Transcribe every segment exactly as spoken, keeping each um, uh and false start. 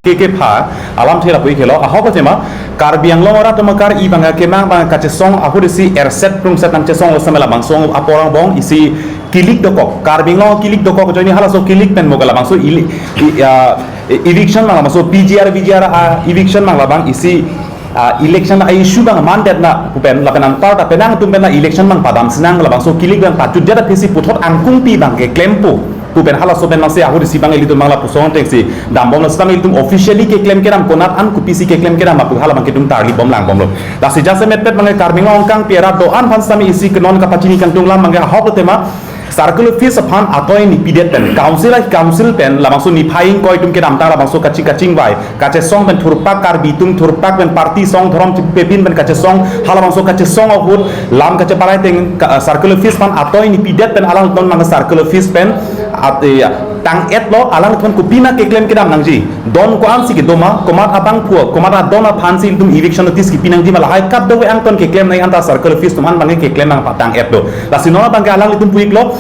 ke kepha alamthe lapu-ik helo. Ahok tema Karbi Anglong arat atum akar-i abang kemang abang kachesong ahut isi erset prungset nangchesonglo sitame labangso apor angbong isi kilik dokok. Karbi Anglong kilik dokok ajoine halaso kilik pen mo ke labangso ili-, i-, ah, e-, eviction abang labangso P G R V G R a eviction abang labang isi, ah, election a issue abang mandetna pu pen lapen anparta penang atum pen la election abang padam sinang labangso kilik abang pachutjat aphisi puthot angkung pi abang keklempo pu pen halaso pen masi ahut isi abang ilitum abang lapuson atengsi dambomlo sitame ilitum officially keklem kedam konat an kopisi keklem kedam apu hala abang ke itum tarlibom langbomlo. Lasi jasemetpet abang ke Karbi Anglong kangpi arat do-an aphan sitame isi ke non kapachini kangtung alam abang ke ahok tema circle fees aphan atoi nipidet pen council a council pen labangso niphai ingkoi atum kedamtang labangso kaching kachingvai kachesong pen thurpak Karbi atum thurpak pen party song dhorom chipepin pen kachesong halabangso kachesong ahut lam kacheparai ateng ka-, circle fees aphan atoi nipidet pen alanglitum abang circle fees pen at-, eh, tang-etlo alanglitum kopi ma keklem kedam nangji. Don ko-ansi kedo ma, komat abangphu, komat adon aphansi ilitum eviction notice kipi nangji ma lahai kadokave angton keklem nangji anta circle fees atum an abang keklem nangpatang-etlo. Lasi non abang ke alanglitum pu-iklo.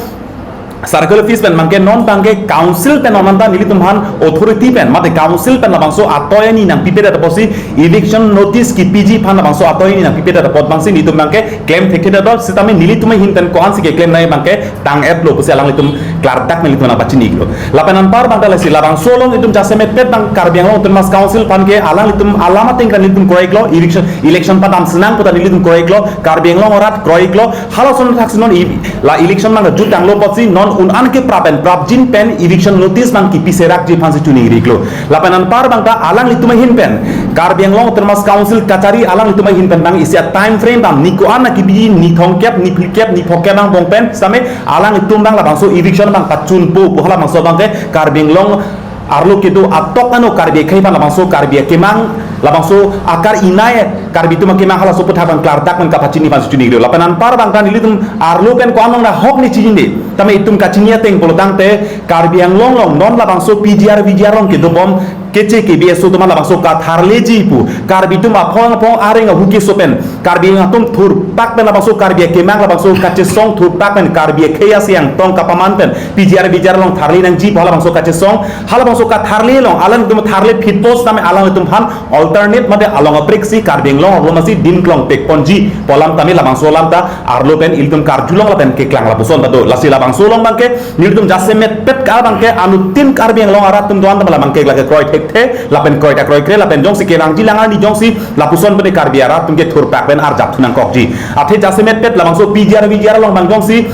Circle fees pen abang ke non abang ke council pen non anta nelitum aphan authority pen mate council pen labangso atoi ani nangpipedet apotsi eviction notice kipiji aphan labangso atoi ani nangpipedet apot abangsi nelitum abang ke klem thekthedet do sitame nelitum ahin pen ko-ansi keklem nangji abang ke tang-etlo pusi alanglitum klardak nelitum nangpachini-iklo. Lapen anpar abang ta lasi labangso along itum jasemetpet abang Karbi Anglong Autonomous Council aphan ke alanglitum alam ateng kan nelitum kroi-iklo, election, election padam sinang pu ta nelitum kroi-iklo, Karbi Anglong arat kroi-iklo, halason thaksi non i-, la election abang jutanglo apotsi non un-an ke prap pen prapjin pen eviction notice abang kipi serakji aphansi choningri-iklo. Lapen anpar abang ta alanglitum ahin pen Karbi Anglong Autonomous Council kachari alanglitum ahin pen abang isi a-time frame abang ni ko-an akibi ni thomkep ni phlikep ni phokep angbong pen sitame alanglitum abang labangso eviction abang pachunpo pu halabangso abang ke Karbi Anglong arlo kedo atok ano Karbi akhei aphan labangso Karbi akemang labangso akar-inai Karbi atum akemang halaso aputhak abang klardak pen kapachini aphansi choningri-iklo. Lapen anpar abang ta nelitum arlo pen ko-an along ahok ne chinine tame itum kachini ateng pulotangte Karbi Anglong along non labangso P G R V G R along kedobom keche kebe aso atum labangso katharleji pu Karbi atum aphong aphong areng ahu keso pen Karbi atum thurpak pen labangso Karbi akemang labangso kachesong thurpak pen Karbi akhei asi angtong kapaman pen P G R V G R along tharle nangji pu halabangso kachesong halabangso katharle along alanglitum tharle phitpo sitame alanglitum aphan alternate mate along apreksi Karbi Anglong arlo masi dim klong pekponji pu alam tame labangso alam ta arlo pen ilitum karjulong lapen keklang lapuson ta do. Lasi labangso along abang ke nelitum jasemetpet ka abang ke anuttin Karbi Anglong arat atum do-an ta labang ke lake kroi thekthe lapen kroi ta kroikre lapen jongsi kevangji lang arni jongsi lapuson pen Karbi arat atum ke thurpak pen arjap thu nangkokji. Athe jasemetpet labangso P G R V G R along abang jongsi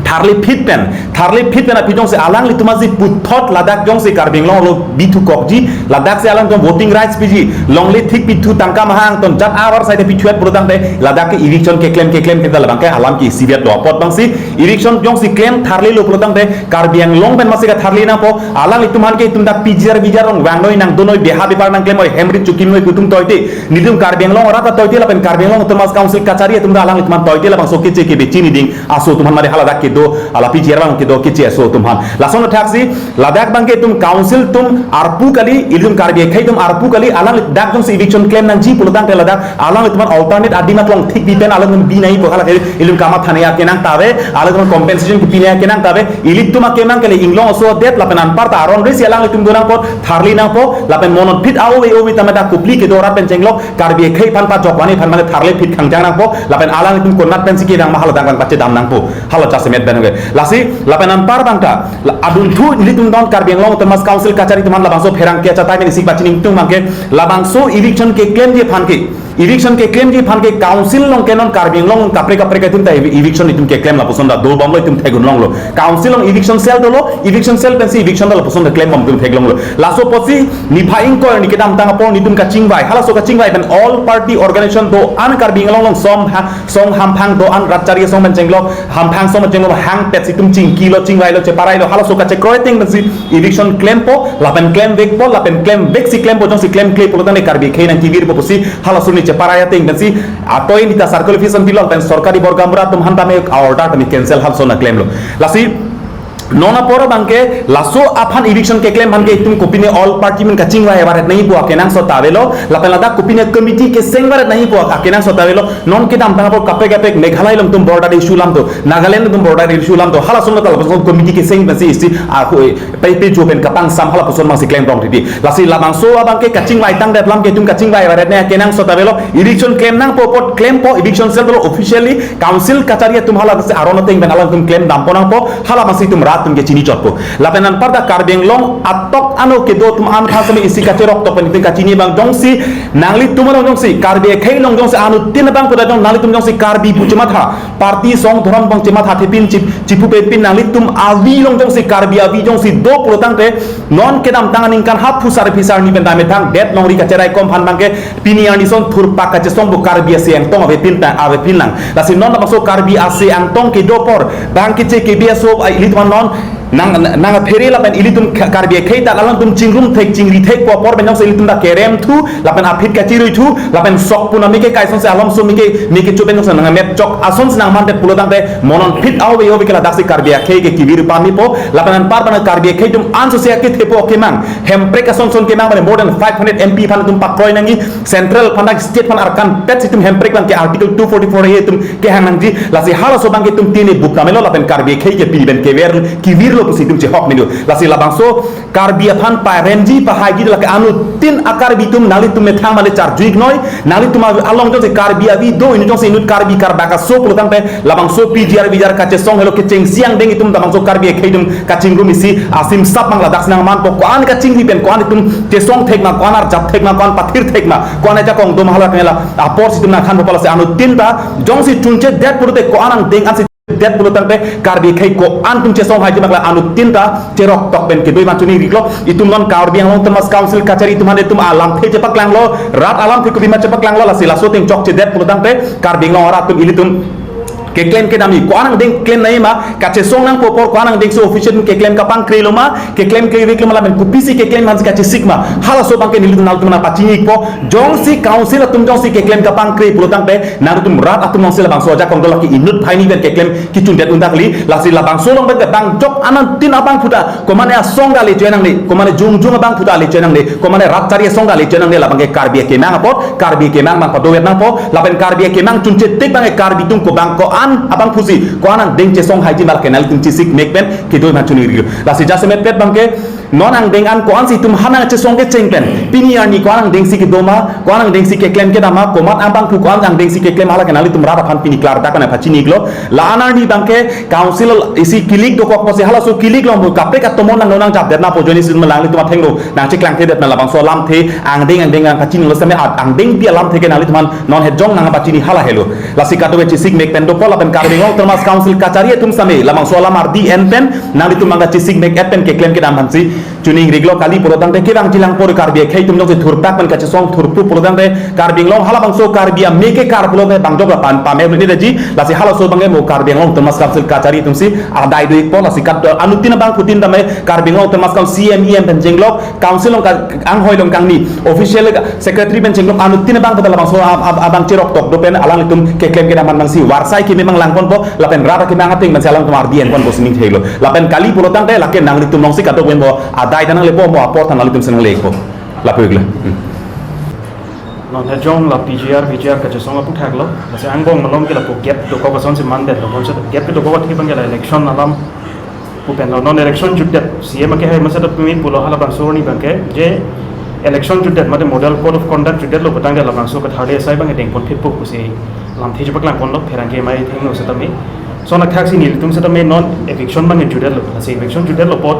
tharle phit pen, tharle phit pen aphi jongsi alanglitum aji puthot ladak jongsi Karbi Anglong arlo bithukokji, ladak si alanglitum voting rights piji, longle thik pithu tangka maha angton jat avar side pithuet pulotangte ladak ke eviction keklem keklem kenta labang ke alam ke isivet do apot abangsi eviction jongsi klem tharlelo pulotangte Karbi Anglong pen masi katharle nangpo, alanglitum aphan ke itum dak P G R V G R along vangnoi nangdonoi beha bepar nangklemnoi hemrit chukimnoi pu itum toite, nelitum Karbi Anglong arat ta toite lapen Karbi Anglong Autonomous Council kachari atum ta alanglitum aphan toite labangso keche kebe chini ding aso atum aphan mari haladak kedo, ala P G R abang kedo keche aso atum aphan. Lason thaksi, ladak abang ke itum council atum arpu kali, ilitum Karbi akhei atum arpu kali, alang dak jongsi eviction klem nangji pulotangte ladak, alanglitum aphan alternate adim aklong thik pi pen alanglitum bi nangji pu hala ke ilitum kamatha nangji akenang ta ave, alanglitum aphan compensation kipi nangji akenang ta ave, ilitum akemang kali inglong aso adet lapen anparta aron resi alanglitum do nangpo, tharle nangpo, lapen monot phit a-ove ove tame dak kopli kedo arat pen chenglok, Karbi akhei aphan pajok vani aphan mane tharle phit khangjang nangpo, lapen alanglitum konat pensi kevang ma hala dang abang pachedam nangpo. Hala jasemet pen ke. Lasi, lapen anpar abang ta, la adunthu nelitum don Karbi Anglong Autonomous Council kachari atum aphan labangso pherangke achatai pen isi pachini ingtung abang ke, labangso eviction keklemji aphan ke, eviction keklemji aphan ke council along ke non Karbi Anglong kaprek kaprek atum ta evi-, eviction itum keklem lapuson ta dobomlo itum theklonglo. Council along eviction cell dolo, eviction cell pensi eviction ta lapuson ta klembom itum theklonglo. Laso apotsi niphai ingkoi arni kedamtang apor nelitum kachingvai, halaso kachingvai pen all party organization do-an Karbi Anglong along som ha, song hamphang do-an rat chari asong pen chenglok, hamphang asong pen chenglok hangpet si itum chingkilo chingvailo cheparailo halaso kachekroi ateng pensi eviction klempo, lapen klemvekpo, lapen klemvek si klempo jongsi klemkle pulotangte Karbi akhei nangkevirpo pusi halaso ni cheparai ateng pensi atoi nita circle office an pilo lapen sorkari bor gaonbura atum aphan tame a-order tame cancel halaso nangklemlo. Lasi Non apor abangke laso aphan eviction keklem aphan ke itum kopine all party amen kachingvai varet nangjipo akenangsot ta avelo, lapen ladak kopine committee keseng varet nangjipo akenangsot ta avelo. Non kedamtang apor kaprek kaprek Meghalaya along atum border issue alam do, Nagaland atum border issue alam do, halason lo ta lapuson committee keseng pensi isi ahu pei pei jo pen kapangsam halapuson abangsi klemrong titi. Lasi labangso abangke kachingvai tangdet alam ke itum kachingvai varet nangji akenangsot ta avelo. Eviction klem nangpo apot klempo, eviction cell dolo, officially council kachari atum hala si aron ateng pen alangtum klemdampo nangpo, hala abangsi itum rat atum ke chini chotpo. Lapen anparta Karbi Anglong atok ano kedo atum an tha sami isi kacheroktok pen itum kachini abang jongsi nanglitum along jongsi Karbi akhei along jongsi anuttin abang pu ta jong nanglitum jongsi Karbi pu chematha, party song dhorom abang chematha thepin chip chipu pepin nanglitum avi along jongsi Karbi avi jongsi do pulo tangte non kedamtang aningkan haphu sar phisar ni pen dame thang det longri kacherai kom aphan abangke pini arni ason thurpak kachesong pu Karbi ase angtong avepin ta avepin lang. Lasi non labangso Karbi ase angtong kedo apor abangke che kebi aso, ah, ilitum non nang nang phere lapen ilitum Ka-, Karbi akhei ta alangtum chingrum thek chingri thekpo apor pen jongsi ilitum ta kerem thu lapen aphit kachirui thu lapen sok puna meke kaisonsi alomso meke meke chupen jongsi nang met chok asonsi nang mandet pulo tangte monon phit aho ve aho ve ke ladaksi Karbi akhei ke kivir pamipo. Lapen anpar abang Karbi akhei atum anso si akethepo kemang, hemprek ason son kemang bang more than five hundred M P aphan itum pakroi nangji, central aphan dak state aphan arkan pet si itum hemprek abangke article two forty-four A itum kehang nangji. Lasi halaso abangke itum tine buk namelo lapen Karbi akhei ke pini pen kever kivirlo pusi itum chehok menu. Lasi labangso Karbi aphan paremji pahaiji lake anuttin a-Karbi atum nanglitum methang male charjuik noi, nanglitum along jongsi Karbi avi do, inut jongsi inut Karbi karbak aso pulo tangte labangso P G R V G R kachesong helo kechengsi angdeng itum labangso Karbi akhei atum kachingrum isi asim sap mang ladaksi nang manpo, ko-an kachingri pen ko-an itum chesong thek ma, ko-an arjap thek ma, ko-an pathir thek ma, ko-an ajakong doma hala kemela apor si itum nangkhan bopala si anuttin ta jongsi chunche det pulote ko-an angdeng ansi det pulo tangte Karbi akhei ko-an atum chesong haiji mak la anuttin ta cheroktok pen kedo iman chuni riklo. Itum non Karbi Anglong Autonomous Council kachari atum han itum alamthe chepaklanglo, rat alamthe kopi ma chepaklanglo, lasi laso ateng chokche det pulo tangte Karbi Anglong arat atum ilitum keklem kedam ji, ko-an angdeng klem nangji ma, kachesong nangpo apor ko-an angdeng si official keklem kapangkrelo ma, keklem keveklo ma lapen kopisi keklem aphansi kachesik ma, halaso abangke nelitum nanglitum nangpachini ikpo, jongsi council atum jongsi keklem kapangkre pulo tangte nanglitum rat atum alongsi labangso ajakong do lake inut phai ni pen keklem kichundet undakli, lasi labangso along pen bangjok anuttin abangphu ta, komane asong ta le choi nangne, komane jongjong abangphu ta le choi nangne, komane rat chari asong ta le choi nangne, labangke Karbi akemang apot, Karbi akemang abang padover nangpo, lapen Karbi akemang chunche tik abangke Karbi atum ko bang ko-an abangphusi, ko-an angdeng chesong haiji ma lake nanglitum chesik mek pen kedo iman chuni riklo. Lasi jasemet pet abangke non angdeng an ko-ansi itum han nangchesong kecheng pen pini arni ko-an angdeng si kedo ma, ko-an angdeng si keklem kedam ma, komat abangphu ko-an angdeng si keklem hala ke nanglitum rat aphan pini klardak pen pachini iklo. La-an arni abangke council isi kilik dokok pusi halaso kilik along kaprek atomon nang nang japdet nangpo, ajoine si nanglitum athengno nangcheklangthedet ma, labangso alamthe angdeng angdeng nangpachinilo seme at angdengpi alamthe ke nanglitum aphan non hejong nangpachini hala helo. Lasi kadokave chesik mek pen dokok lapen Karbi Anglong Autonomous Council kachari atum same labangso alam ardi en pen nanglitum abangke chesik mek et pen keklem kedam aphansi chuni riklo. Kali pulo tangte kevangji lang apor Karbi akhei atum jongsi thurpak pen kachesong thurpo pulo tangte Karbi Anglong halabangso Karbi ame kekar pulo tangte bangjok la pan pame ni daji, lasi halaso abangke mo Karbi Anglong Autonomous Council kachari atumsi adai do ikpo, lasi kat anuttin abangphutin tame Karbi Anglong Autonomous Council C M E M pen chenglok, council along ka anghoi along kangni, official ka secretary pen chenglok, anuttin abangphu ta labangso ab- ab- abang cheroktok do pen alanglitum keklem kedam aphan abangsi varsai keme abang langponpo, lapen rat akemang ateng pensi alangtum ardi enponpo si ning thelo. Lapen kali pulo tangte lake nanglitum alongsi kadokave mo adai ta nanglepo, mo apor ta nanglitum si nanglepo. Lapu iklo. Hmm. Non hejong la P G R, V G R kachesong aphuthak lo. Lasi angbong malom ke lapu gap dokok asonsi mandetlo. Bonseta gap kedokok athe abangke la election alam pu pen lo. Non election jutdet, C M akehai maseta pumi pulo halabangso arni abangke je election jutdet mate model code of conduct jutdetlo pu tangte labangso kathar le asai abangke dengponphitpo pusi lamthe chepaklangponlo, pherangke amei athengno setame. Lason athaksi nelitum setame non eviction abangke jutdetlo. Lasi eviction jutdetlo apot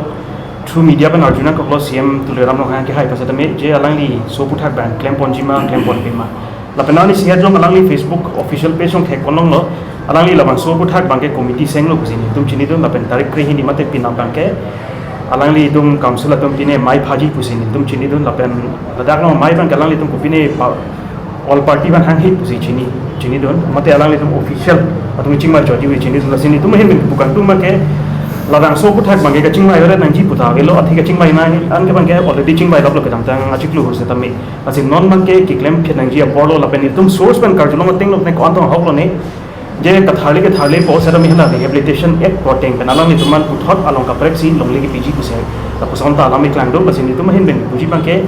through media pen arju nangkoklo, C M Tuliram Ronghang akehai pen setame je alangli so aphuthak abang klemponji ma klemponpe ma. Lapen arnisi het along alangli Facebook official page along thekponlonglo, alangli labangso aphuthak abangke committee senglo pusi nelitum chinidun, lapen tarik kre-hini mate pinap abangke alanglitum council atum pine mei phaji pusi nelitum chinidun, lapen ladak along mei abangke alanglitum kopine pa- all party aphan hanghe pusi chini, chinidun, mate alanglitum official atum chingvai chotji pu chinidun, lasi nelitum ahin pen pu kangtung abangke labangso aphuthak abangke kachingvai ore nangji pu ta avelo, athe kachingvai nang an ke abangke already chingvai loklo kedamtang achiklo setame. Lasi non abangke keklem phet nangji apor lo, lapen itum source pen karjulong ateng lo ne ko-an tong ahok lo ne. Je katharli katharlipo setame hala Rehabilitation Act putang pen alanglitum aphan puthot along kaprek si longle kepiji pusi lapuson ta alam iklang do, lasi nelitum ahin pen puji abangke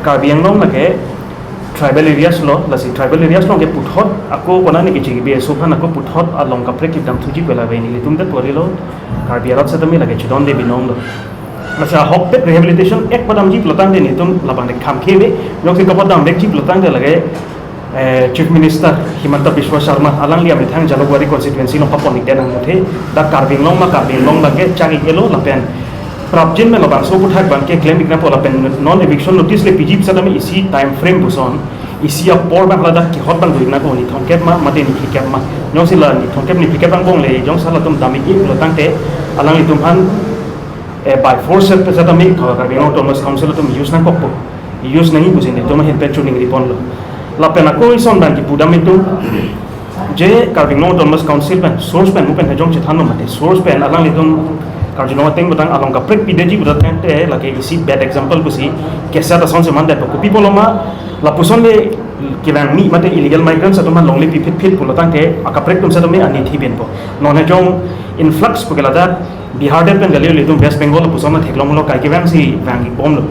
Karbi Anglong lake tribal areas lo, lasi tribal areas along ke puthot ako konane ke J B S O aphan ako puthot along kaprek kedam thuji pu la ave, nelitum det porilo, Karbi arat setame lake chedonde binong lo. Lasi ahokpet Rehabilitation Act padamji pulotangte nelitum labang dek kham khebe, jongsi kapadam dekji pulotangte lake eh, Chief Minister Himanta Biswa Sarma alangli amethang Jalukbari constituency along papon-ik det nangmuthe, dak Karbi Anglong ma Karbi Anglong abangke chang-ik-elo lapen prapjin me labangso aphuthak abangke klem-ik nangpo lapen non eviction notice le piji setame isi time frame puson, isi apor abang ladak kehot abang do-ik nangpo, ni thomkep ma mate ni phlikep ma, jongsi la ni thomkep ni phlikep angbong le jongsi latum dam-ik-ik pulotangte alanglitum aphan eh, by force setame Karbi Anglong Autonomous Council atum use nangkokpo, use nangji pusi nelitum ahin pen choningri ponlo. Lapen ako ison abang kipudam itum je Karbi Anglong Autonomous Council pen source pen mu pen hejong chethanlo mate source pen alanglitum karjulong ateng putang along kaprek pidetji putangte lake isi bad example pusi keset asonsi mandetpo, kopi pulo ma lapuson le kevang mi mate illegal migrants atum aphan longle piphit phit pulotangte akaprek atum setame ani thibinpo. Non hejong influx pu ke ladak Bihar det pen kali, ilitum West Bengal lapuson atheklonglo, kai kevangsi vang-ik bomlo.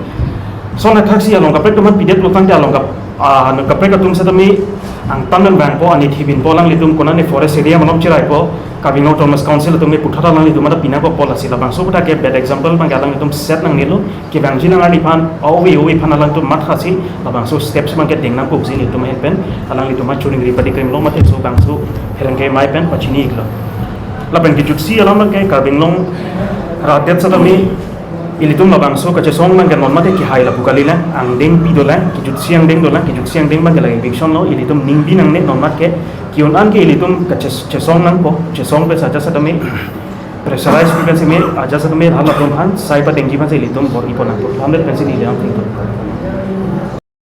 Lason athaksi along kaprek atum aphan pidet pulotangte along kap, ah, along kaprek atum setame angtan pen vangpo, ani thibinpo, alanglitum konane forest area malom chiraipo, Karbi Anglong Autonomous Council atum ke puthot alanglitum aphan pi nangkokpo, lasi labangso aphuthak ke bad example abangke alanglitum set nangnelo, kevangji nang arni aphan, ove ove aphan alangtum mathasi labangso steps abangke deng nangkok pusi nelitum ahin pen alanglitum aphan choningri padi krimlo mate laso bangso pherangke amei pen pachini-iklo. Lapen kejutsi alam abangke Karbi Anglong rat det setame ilitum labangso kachesong abangke non mate kehai lapu kalilang, angdeng pi dolang, kejutsi angdeng dolang, kejutsi angdeng abangke lake eviction lo, ilitum ningbi nangne non mate ke, ke-un an ke ilitum kaches-, chesong nangpo, chesong pen ajat setame pressurize pi pen seme ajat setame halatum aphan sai padengji aphan si ilitum bor-i pon nangpo. Lamdet pensi neli lam tingko.